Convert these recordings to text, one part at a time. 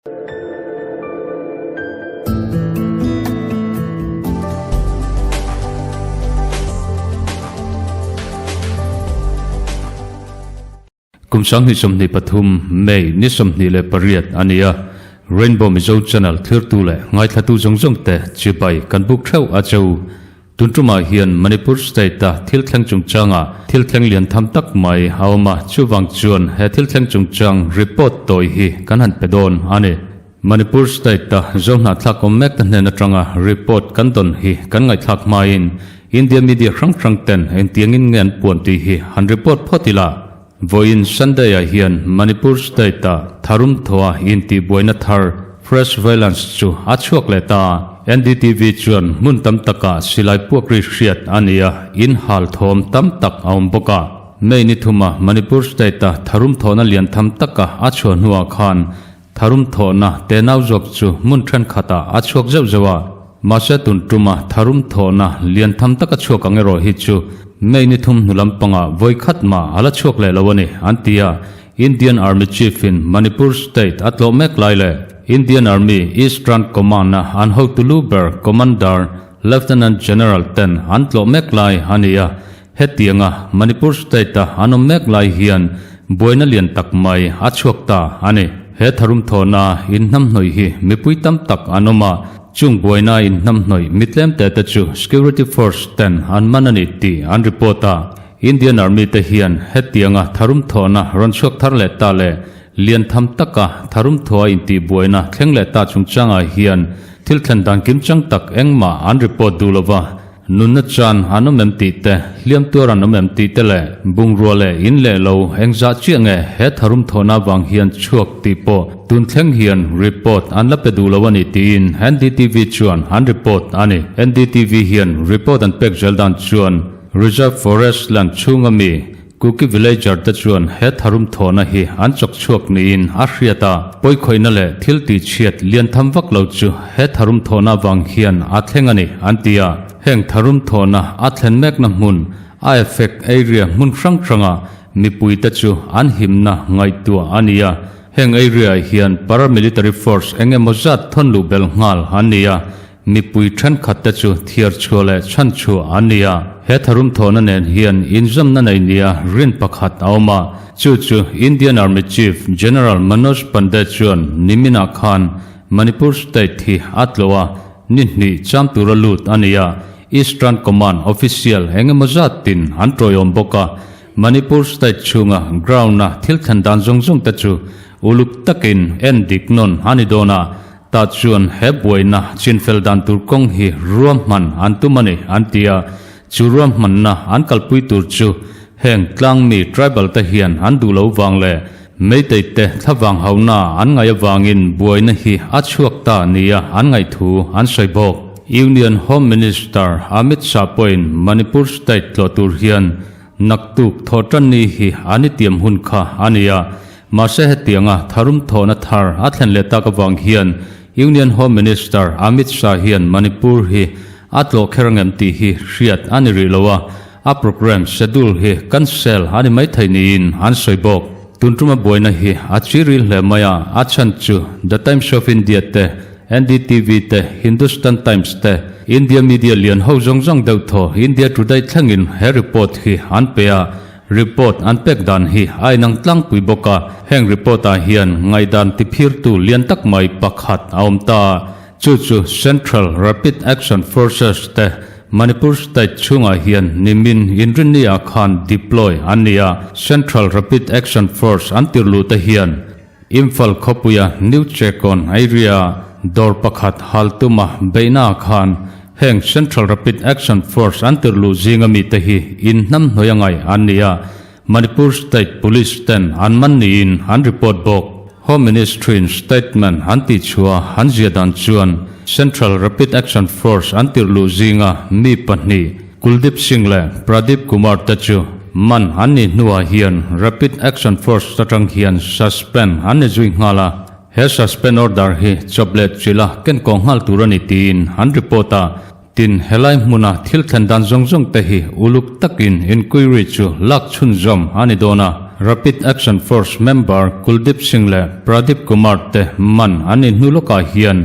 Kum 2023 May ni 28 a ni a, Rainbow Mizo Channel thirtu leh ngaithlatu zawng zawng te chibai kan buk theuh a che u. Tun tumah hian Manipur State-a thil thleng chungchanga thil thleng lian tham tak mai a awm a, chuvang chuan he thil thleng chungchang report tawi hi kan han pe dawn a ni. Manipur State-a Zo hnahthlak awm mek te hnen atanga report kan dawn hi kan ngaihthlak hmain India media hrang hrang ten engtiangin nge an puan tih hi han report phawt ila. Vawiin Sunday-ah hian Manipur State-a tharum thawha intihbuaina thar Fresh Violence chu a chhuak leh ta. NDTV chuan hmun tam takah silai puak ri hriat a ni a, in hal thawm tam tak a awm bawk a. May ni thuma Manipur State-a tharum thawhna lian tham taka a chhuah hnuah khan Tharum thawhna tenau zawk chu hmun thenkhatah a chhuak zeuh zeuh a, mahse tun tuma tharum thawhna lian tham taka chhuak ang erawh hi chu May ni thum hnu lampangah vawi khat mah a la chhuak leh lo a ni, an ti a. Indian Army Chief in Manipur State a tlawh mek lai leh Indian Army Eastern Command-a an hotu lu ber Commander Lieutenant General ten an tlawh mek lai a ni a, Hetianga Manipur State-a an awm mek lai hian buaina lian tak mai a chhuak ta a ni. He tharum thawhna inhnamhnawih hi mipui tam tak an awm a, chung buaina inhnamhnawih mi tlem te te chu security force ten an man a ni tih an report a. Indian Army te hian hetianga tharum thawhna rawn chhuak thar leh ta leh lian tham taka tharum thawha intihbuaina thleng leh ta chungchangah hian thil thlen dan kimchang tak engmah an report duh lova. Nunna chan an awm em tih te, hliam tuar an awm em tih te leh bungrua leh in leh lo engzah chiah nge he tharum thawhna avang hian chhuak tih pawh tun thleng hian report an la pe duh lo a ni tiin NDTV chuan an report a ni. NDTV hian report an pek zel dan chuan Reserve Forest land chhunga mi Kuki villager te chuan he tharum thawhna hi an chawk chhuak niin a hriat a, pawikhawihna leh thil tihchhiat lian tham vak lo chu he tharum thawhna avang hian a thleng a ni, an ti a. Heng tharum thawhna a thlen mekna hmun, a effect area hmun hrang hranga mipuite chu an himna ngaihtuah a ni a. Heng area-ah hian paramilitary force eng emaw zat thawn luh belh nghal an ni a, Mipui thenkhat te chu thiar chhuah leh chhan chhuah an ni a, he tharum thawhna nen hian inzawmna nei nia rin pakhat a awm a, chu chu Indian Army Chief General Manoj Pande chuan niminah khan Manipur State hi a tlawh a, ni hnih cham tura lut a ni a, Eastern Command official eng emaw zat tin an tawiawm bawk a, Manipur State chhunga ground-a thil thlen dan zawng zawng te chu uluk takin en dik nawn a ni dawn a, Tah chuan he buaina chinfel dan tur kawng hi ruahman an tum a ni, an ti a. Chu ruahmanna an kalpui tur chu heng tlangmi tribal te hian an duh lo vang leh Meitei te thlavang hauhna an ngaih avangin buaina hi a chhuak ta nia an ngaih thu an sawi bawk. Union Home Minister Amit Shah pawhin Manipur state tlawh tur hian naktuk thawhtanni hi an i tiam hun kha a ni a. Mahse hetianga tharum thawhna thar a thlen leh tak avang hian Union Home Minister Amit Shah hian Manipur hi a tlawh kher angem tih hi hriat a ni rih lo a, a programme schedule hi cancel a ni maithei niin an sawi bawk. Tun tuma buaina hi a chi ril hle mai a, a chhan chu The Times of India te, NDTV te, Hindustan Times te, India media lian ho zawng zawng deuh thaw India Today thlengin he report hi an pe a, Report an pek dan hi a inang tlangpui bawk a, heng report ah hian ngaihdan tiphirtu lian tak mai pakhat a awm ta. Chu chu Central Rapid Action Forces te Manipur state chhungah hian nimin inrinni ah khan deploy an ni a, Central Rapid Action Force an tirhluh te hian Imphal khawpuia New Chekon area dawr pakhat hal tuma beihna ah khan heng Central Rapid Action Force an tirhluh zinga mite hi inhnamhnawih a ngaih an ni a, Manipur State Police ten an man niin an report bawk. Home Ministry-in statement an tihchhuah an ziah dan chuan Central Rapid Action Force an tirhluh zinga mi pahnih Kuldeep Singh leh Pradeep Kumar te chu man an nih hnuah hian Rapid Action Force atang hian suspend an ni zui nghal a, he suspend order hi chawp leh chilh a kenkawh nghal tur a ni tiin an report a. Tin, helai hmuna thil thlen dan zawng zawng te hi uluk takin inquiry chu lak chhunzawm a ni dawn a. Rapid Action Force member Kuldeep Singh leh Pradeep Kumar te man an nih hnu lawkah hian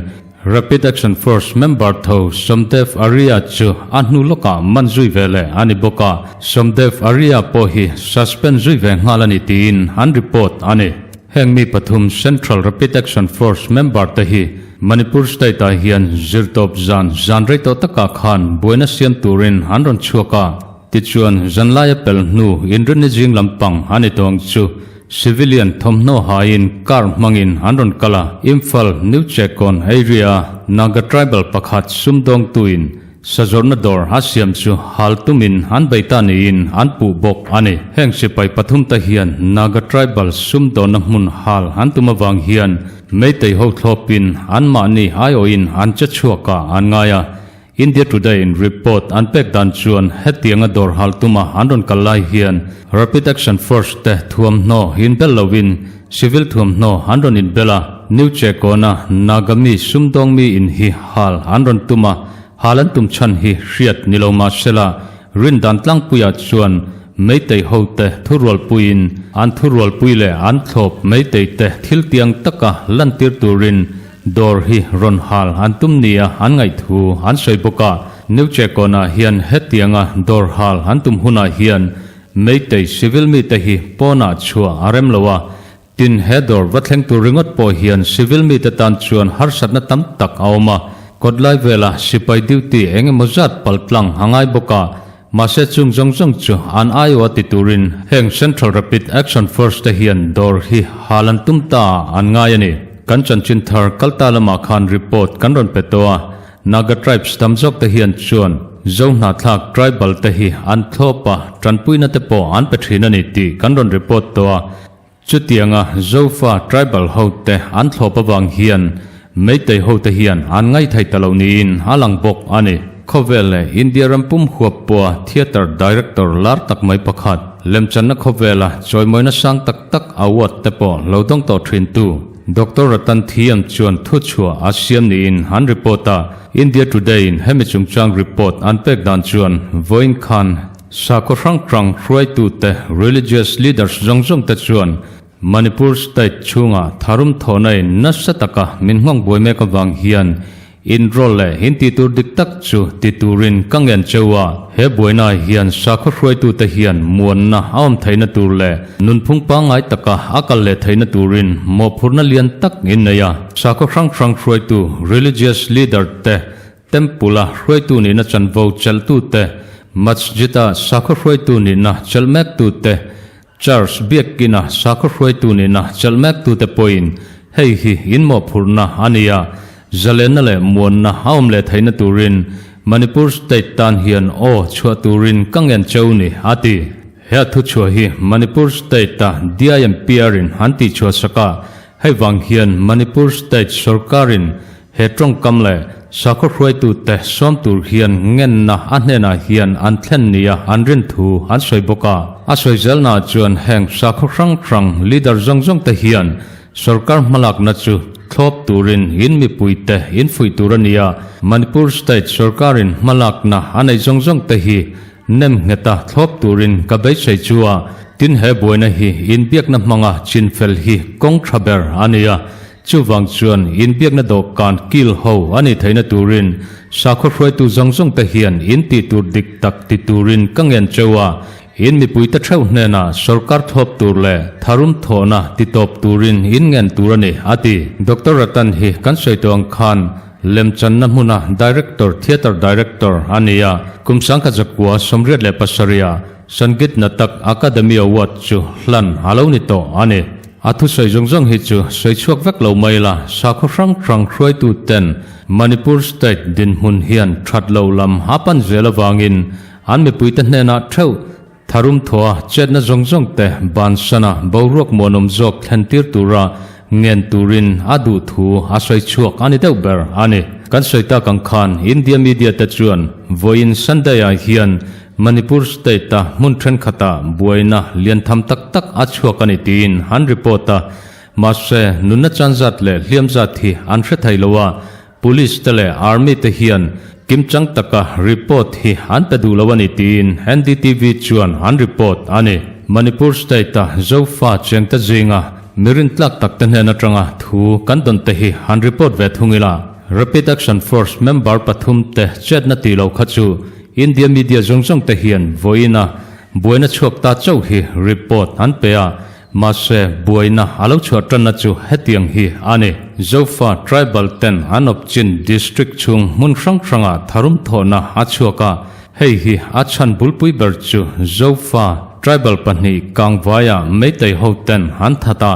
Rapid Action Force member tho Somdev Arya chu a hnu lawkah man zui ve leh a ni bawk a, Somdev Arya pawh hi suspend zui ve nghal a ni tiin an report a ni. Heng mi pathum Central Rapid Action Force member te hi Manipur state ah hian zirtawp zan zan rei tawh takah khan buaina siam turin an rawn chhuak a, tichuan zanlaia pel hnu inrinni zing lampang a ni tawng chu civilian thawmhnaw haiin car hmangin an rawn kal a, Imphal New Chekkawn area a Naga tribal pakhat sumdawngtuin Sazawrhna dawr a siam chu hal tumin an bei ta niin an puh bawk a ni. Heng sipai pathum te hian Naga tribal sumdawnna hmun hal an tum avang hian Meitei ho thlawpin anmahni aiawhin an che chhuak ah an ngai a. India Today in report an pek dan chuan hetianga dawr hal tuma an rawn kal lai hian Rapid Action Force te thuamhnaw inbel loin civil thuamhnaw an rawn inbel a. New Chekawna Naga mi sumdawng mi in hi hal an rawn tum a. Hal an tum chhan hi hriat ni lo mah sela, rin dan tlangpuiah chuan Meitei hote thurualpuiin an thurualpui leh an thlawp Meitei te thil tiang taka lantir turin dawr hi rawn hal an tum nia an ngaihthu an sawi bawk a. New Chekawnah hian hetianga dawr hal an tum hunah hian Meitei civil mite hi pawnah chhuah a rem lo a, Tin, he dawr va thleng tur ringawt pawh hian civil mite tan chuan harsatna tam tak a awm a, kawtlai vela sipai duty eng emaw zat pal tlang a ngai bawk a, mahse chung zawng zawng chu an aiawh a ti turin heng Central Rapid Action Force te hian dawr hi hal an tum ta ah an ngai a ni. Kan chanchin thar kalta lamah khan report kan rawn pe tawh a, Naga tribes tam zawk te hian chuan Zo hnahthlak tribal te hi an thlawp a, tanpuina te pawh an pe thin a ni tih kan rawn report tawh a. Chutianga Zofa tribal hote an thlawp avang hian Meitei hote hian an ngaithei ta lo niin a lang bawk a ni. Khawvel leh India ram pum huap pawha theatre director lar tak mai pakhat, lemchanna khawvela chawimawina sang tak tak award te pawh lo dawng tawh thintu Doctor Ratan Thiam chuan thuchhuah a siam niin an report a. India Today-in hemi chungchang report an pek dan chuan vawiin khan Sakhaw hrang hrang hruaitute, religious leaders, zawng zawng te chuan Manipur state chhunga tharum thawhnain nasa taka min nghawng buai mek avang hian inrawl leh inti tur dik tak chu ti turin ka ngen cheu a. He buaina hian sakhaw hruaitute hian muanna a awm theihna tur leh nunphung pangngai taka a kal leh theihna turin mawhphurhna lian tak in nei a. Sakhaw hrang hrang hruaitu, religious leader, te Temple-a hruaitu nihna chanvo chelhtute, Masjid-a sakhaw hruaitu nihna chelh mektute, Church biakina sakhaw hruaitu nihna chelh mektute pawhin hei hi inmawhphurhna a ni a, zalenna leh muanna a awm leh theihna turin Manipur State tan hian aw chhuah turin ka ngen cheu ni, a ti. He a thuchhuah hi Manipur State-a DIMPR-in an tihchhuah sak a, hei vang hian Manipur State sorkarin He tawngkam leh sakhaw hruaitute sawm tur hian ngenna a hnenah hian an thlen nia an rin thu an sawi bawk a. A sawi zelnaah chuan heng sakhaw hrang hrang leader zawng zawng te hian sorkar hmalakna chu thlawp turin in mipuite in fuih tur a ni a, Manipur state sorkarin hmalakna a neih zawng zawng te hi nem ngheta thlawp turin ka beisei chu a. Tin he buaina hi inbiakna hmanga chinfel hi kawng tha ber a ni a, Chuvang chuan inbiakna dawhkan kil ho a nih theihna turin sakhaw hruaitu zawng zawng te hian in tih tur dik tak ti turin ka ngen cheu a, in mipuite theuh hnenah sorkar thlawp tur leh tharum thawhna ti tawp turin in ngen tur a ni, a ti. Doctor Ratan hi kan sawi tawh ang khan lemchanna hmuna Director, Theatre Director, a ni a, kum 1987 ah Sangeet Natak Akademi Award chu hlan a lo ni tawh a ni. A thusawi zawng zawng hi chu sawi chhuak vek lo mai la, sakhaw hrang hrang hruaitu ten Manipur state dinhmun hian that lo lam a pan zel avangin an mipuite hnenah theuh tharum thawha chetna zawng zawng te bansana boruak muanawm zawk thlen tir tura ngen turin a duh thu a sawi chhuak a ni deuh ber a ni. Kan sawi tak ang khan India media te chuan vawiin Sunday ah hian Manipur state-a hmun thenkhatah buaina lian tham tak tak a chhuak a ni tiin an report a, mahse nunna chan zat leh hliam zat hi an hre thei lo a, police te leh army te hian kimchang taka report hi an pe duh lo a ni tiin NDTV chuan an report a ni. Manipur State-a Zofa chengte zinga mi rintlak takte hnen atanga thu kan dawn te hi han report ve thung ila. Rapid Action Force member pathumte chetna tih lo kha chu India media zawng zawng te hian vawiina buaina chhuak ta chauh hi report an pe a, mahse buaina a lo chhuah tanna chu hetiang hi a ni. Zofa tribal ten an awp chin district chhung hmun hrang hrangah tharum thawhna a chhuak a, hei hi a chhan bulpui ber chu Zofa tribal pahnih kangvaia Meitei ho ten an that a.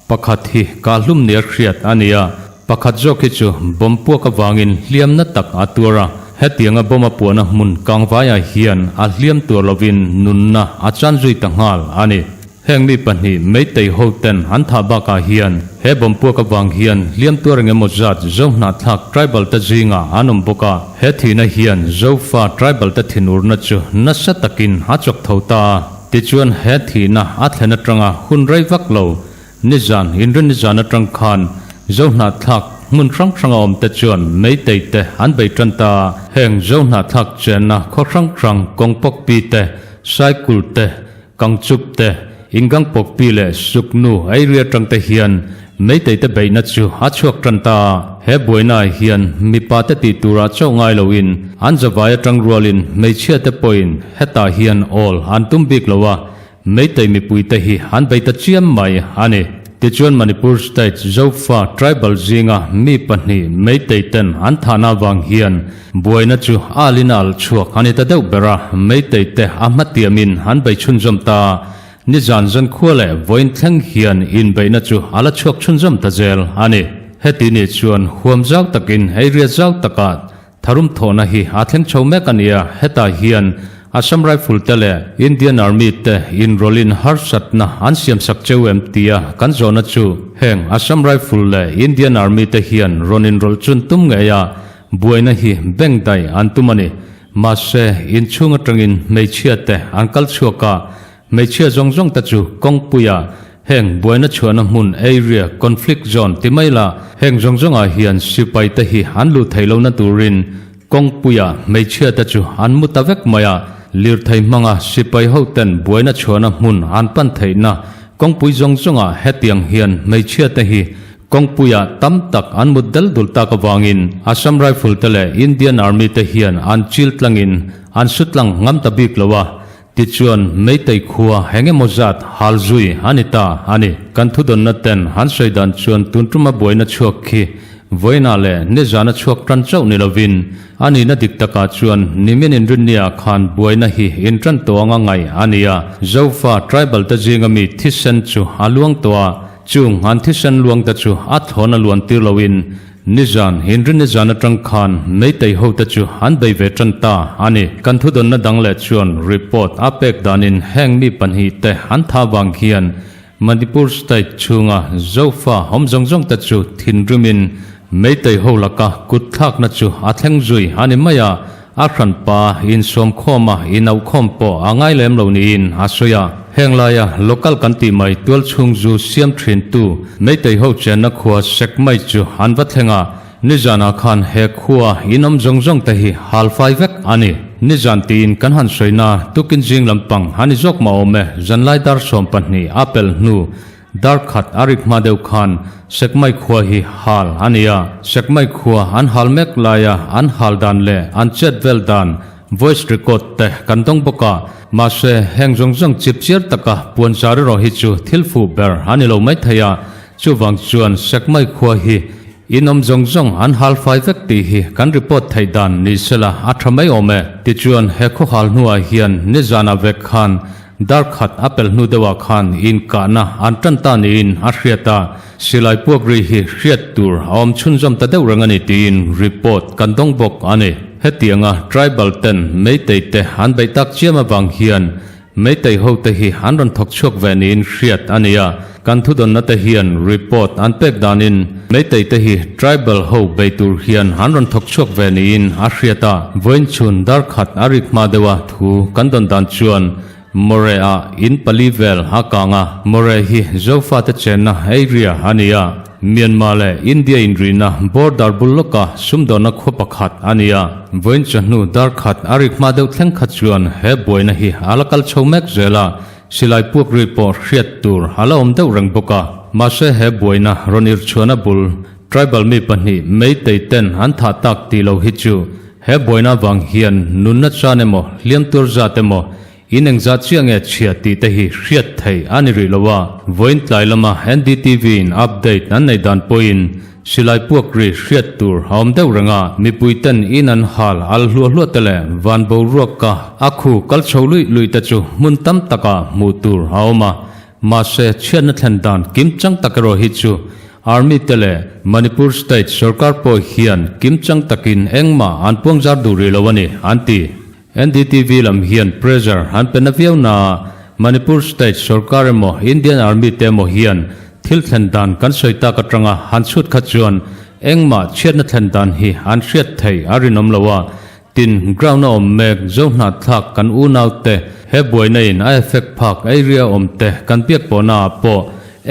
Pakhat hi kahlum nia hriat a ni a, pakhat zawk hi chu bomb puak avangin hliamna tak a tuar a. Hetianga bomb a puahna hmun kangvaiah hian a hliam tuar lovin nunna a chan zui ta nghal a ni. Heng mi pahnih Meitei ho ten an thah bakah hian he bomb puak avang hian hliam tuar eng emaw zat Zohnahthlak tribal te zingah an awm bawk a. He thihna hian Zofa tribal te thinurna chu nasa takin a chawk tho ta a. Tichuan he thihna a thlen atanga hun rei vak lo, nizan, inrin nizan atang khan Zohnahthlak hmun hrang hranga awm te chuan Meitei te an bei tan ta a, heng Zohnahthlak chenna khaw hrang hrang Kawngpawkpi te, Saikul te, Kangchup te, Ingangpawkpi leh Suknu area atang te hian Meitei te beihna chu a chhuak tan ta a, he buainaah hian mipa te tih turah chauh ngai loin an zavai atang rualin hmeichhia te pawhin hetah hian awl an tum bik lo a, Meitei mipui te hi an bei ta chiam mai a ni. Tichuan Manipur State Zofa Tribal zinga mi pahnih Meitei ten an thahna avang hian buaina chu a alin a alh chhuak a ni ta deuh ber a, Meitei te a hmatiamin an bei chhunzawm ta a, Nizan zankhua leh vawiin thleng hian inbeihna chu a la chhuak chhunzawm ta zel a ni. Heti ni chuan huam zau takin area zau takah tharum thawhna hi a thleng chho mek a nia. Hetah hian Assam Rifle te leh Indian Army te inrawlhin harsatna an siamsak cheu em tia kan zawhna chu heng Assam Rifle leh Indian Army te hian rawn inrawlh chun tum ngei a, buaina hi bengdaih an tum a ni. Mahse, inchhung atangin hmeichhia te an kal chhuak a, hmeichhia zawng zawng te chu kawngpuia heng buaina chhuahna hmun area, conflict zone ti mai la, heng zawng zawngah hian sipai te hi an luh theih lohna turin kawngpuia hmeichhia te chu an mu ta vek mai a, lirthei hmanga sipai ho ten buaina chhuahna hmun an pan theihna kawngpui zawng zawngah hetiang hian hmeichhia te hi Kawngpuiah tam tak an mut del dul tak avangin Assam Rifle te leh Indian Army te hian an chil tlangin an su tlang ngam ta bik lo a, tichuan Meitei khua eng emaw zat hal zui a ni ta a ni. Kan thudawnna ten an sawi dan chuan tun tuma buaina chhuak khi vawiinah leh nizana chhuak tan chauh ni lovin a nihna dik takah chuan nimin inrinniah khan buaina hi intan tawh anga ngaih a ni a, Zofa tribal te zinga mi thisen chu a luang tawh a, Chung an thisen luang te chu a thlawn a luan tir loin nizan inrin nizan atang khan Meitei ho te chu an bei ve tan ta a ni. Kan thudawnna dang leh chuan report a pek danin heng mi pahnih te an tha vang hian Manipur state chhunga Zofa awm zawng zawng te chu thinrimin Meitei ho laka kut thlakna chu a thleng zui a ni mai a, A hranpa insawmkhawma inauhkhawm pawh a ngai lem lo niin a sawi a. Heng laia local kan tih mai tualchhung zu siam thintu Meitei ho chenna khua Sekmai chu an va thleng a, nizanah khan he khua inawm zawng zawng te hi hal fai vek a ni. Nizan tiin kan han sawi na tukin zing lampang a ni zawk mah awm e, zanlai dar 12 a pel hnu Dar khat a rik hma deuh khan Sekmai khua hi hal a ni a, Sekmai khua an hal mek laia an hal dan leh an chet vel dan voice record te kan dawng bawk a, mahse heng zawng zawng chip chiar taka puan zar erawh hi chu thil fuh ber a ni lo maithei a, chuvang chuan Sekmai khua hi in awm zawng zawng an hal fai vek tih hi kan report theih dan ni sela a tha mai awm e. Tichuan he khaw hal hnuah hian nizanah vek khan Dar khat a pel hnu deuhah khan inkahna an tan ta niin a hriat a, silai puak ri hi hriat tur a awm chhunzawm ta deuh reng a ni tiin report kan dawng bawk a ni. Hetianga tribal ten Meitei te an beih tak chiam avang hian Meitei ho te hi an rawn thawk chhuak ve niin hriat a ni a, kan thudawnna te hian report an pek danin Meitei te hi tribal ho bei tur hian an rawn thawk chhuak ve niin a hriat a, vawiin chhun dar khat a rik hma deuha Thu kan dawn dan chuan More ah in pali vel a kang a, More hi Zofate chenna area a ni a, Myanmar leh India inrihna border bul lawka sumdawnna khua pakhat a ni a. Vawiin chawhnu dar khat a rik hma deuh thleng kha chuan he buaina hi a la kal chho mek zel a. Silai puak ri pawh hriat tur a la awm deuh reng bawk a. Mahse he buaina rawn irchhuahna bul tribal mi pahnih Meitei ten an thah tak tih lo hi chu he buaina vang hian nunna chan emaw hliam tur zat emaw In engzat chiah nge chhia tih te hi hriat theih a ni rih lo a, vawiin tlai lama NDTV in update an neih dan pawhin silai puak ri hriat tur a awm deuh reng a, mipui ten in an hal al hluah hluah te leh van boruak ka a khu kal chho luih luih te chu hmun tam takah hmuh tur a awm a, mahse chhiatna thlen dan kim chang tak erawh hi chu Army te leh Manipur state sorkar pawh hian kim chang takin engmah an puangzar duh rih lo a ni, an ti. NDTV lam hian pressure an pe na viau na Manipur state sorkar emaw Indian Army te emaw hian thil thlen dan kan sawi tak atanga han chhut kha chuan engmah chhiatna thlen dan hi an hriat thei a rinawm lo a, tin ground a awm mek zo hnahthlak kan unau te he buaina in a effect phak area awm te kan biak pawhna ah pawh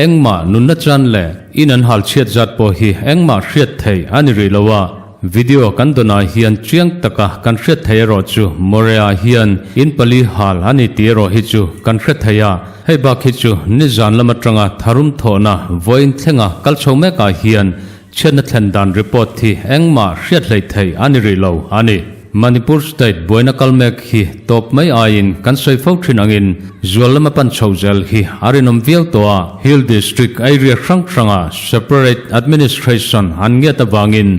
engmah nunna chan leh in an hal chhiat zat pawh hi engmah hriat thei a ni rih lo a. Video kan dawnah hian chiang taka kan hriat thei erawh chu Morea hian in pali hal a ni tih erawh hi chu kan hre thei a, hei bak hi chu nizan lam atanga tharum thawhna vawiin thlenga kal chho mekah hian chhiatna thlen dan report hi engmah hriat hleih theih a ni rih lo a ni. Manipur state buaina kal mek hi tawp mai aiin kan sawi fo thin angin zual lama pan chho zel hi a rinawm viau tawh a, Hill District area hrang hranga separate administration an ngiat avangin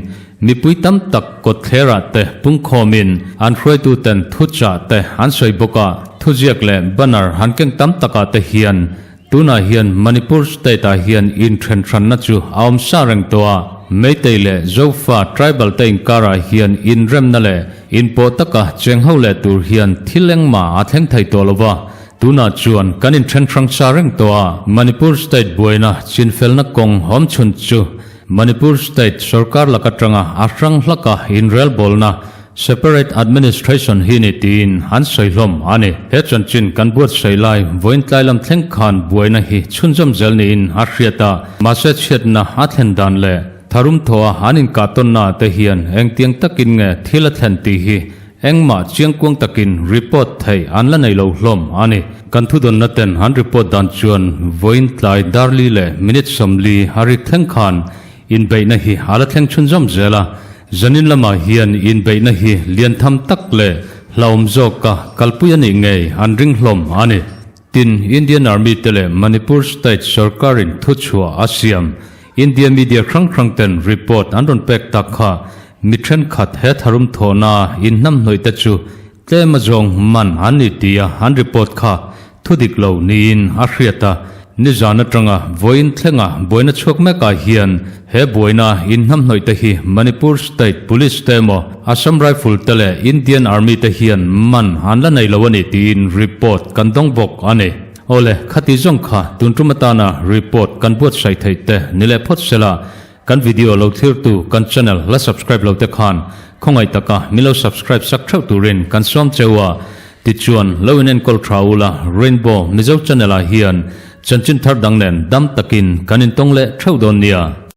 mipui tam tak kawtthlerah te pungkhawmin an hruaituten thuchah te an sawi bawk a, thuziak leh banner han keng tam takah te hian Tunah hian Manipur state-ah hian inthenhranna chu a awm sa reng tawh a, Meitei leh Zofa tribal te inkarah hian inremna leh inpawh taka cheng ho leh tur hian thil engmah a thleng thei tawh lo va, tunah chuan kan inthenhrang sa reng tawh a, Manipur state buaina chinfelna kawng awm chhun chu Manipur state sorkar lak atanga a hrang hlaka inrelbawlna Separate Administration hi ni tiin an sawi hlawm a ni. He chanchin kan buatsaih lai vawiin tlai lam thleng khan buaina hi chhunzawm zel niin a hriat a, mahse chhiatna a thlen dan leh tharum thawha an inkah tawnna ah te hian engtiang takin nge thil a thlen tih hi engmah chiangkuang takin report theih an la nei lo hlawm a ni. Kan thudawnna ten an report dan chuan vawiin tlai darli leh minute 40 a rik thleng khan Inbeihna hi a la thleng chhunzawm zel a, zanin lamah hian inbeihna hi lian tham tak leh hlauhawm zawka kalpui a nih ngei an ring hlawm a ni. Tin, Indian Army te leh Manipur State sorkarin thuchhuah a siam India media hrang hrang ten report an rawn pek tak kha mi thenkhat he tharum thawhna inhnamhnawih te chu Tlem a zawng man an ni tia an report kha thudik lo niin a hriat a, nizan atanga vawiin thlenga buaina chhuak mekah hian he buaina inhnamhnawih te hi Manipur State Police te emaw Assam Rifle te leh Indian Army te hian man an la nei lo a ni tiin report kan dawng bawk a ni. Awle, khati zawng kha tun tum atana report kan buatsaih theih te ni leh phawt sela, Kan video lo thlirtu kan channel la subscribe lo te khan khawngaih taka min lo subscribe sak theuh turin kan sawm cheu a, tichuan lo in enkawl tha ula Rainbow Mizo channel ah hian chanchin thar dang nen dam takin kan intawng leh theuh dawn nia.